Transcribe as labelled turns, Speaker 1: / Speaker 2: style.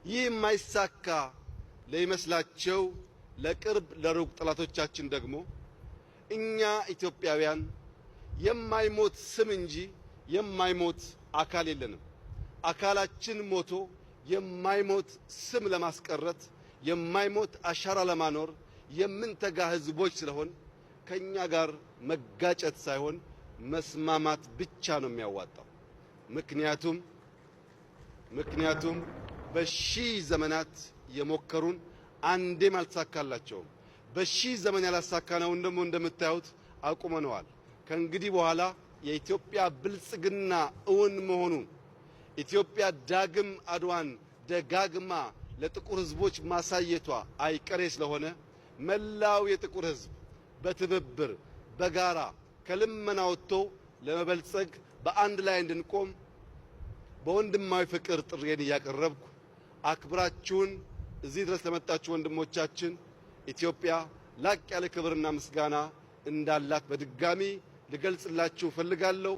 Speaker 1: ይህ የማይሳካ ለሚመስላቸው ለቅርብ ለሩቅ ጠላቶቻችን ደግሞ እኛ ኢትዮጵያውያን የማይሞት ስም እንጂ የማይሞት አካል የለንም። አካላችን ሞቶ የማይሞት ስም ለማስቀረት፣ የማይሞት አሻራ ለማኖር የምንተጋ ህዝቦች ስለሆን ከኛ ጋር መጋጨት ሳይሆን መስማማት ብቻ ነው የሚያዋጣው። ምክንያቱም በሺህ ዘመናት የሞከሩን አንዴም አልተሳካላቸውም። በሺህ ዘመን ያላሳካነውን ደግሞ እንደምታዩት አቁመነዋል። ከእንግዲህ በኋላ የኢትዮጵያ ብልጽግና እውን መሆኑ፣ ኢትዮጵያ ዳግም አድዋን ደጋግማ ለጥቁር ሕዝቦች ማሳየቷ አይቀሬ ስለሆነ መላው የጥቁር ሕዝብ በትብብር በጋራ ከልመና ወጥቶ ለመበልጸግ በአንድ ላይ እንድንቆም በወንድማዊ ፍቅር ጥሪዬን እያቀረብኩ፣ አክብራችሁን እዚህ ድረስ ለመጣችሁ ወንድሞቻችን ኢትዮጵያ ላቅ ያለ ክብርና ምስጋና እንዳላት በድጋሚ ልገልጽላችሁ እፈልጋለሁ።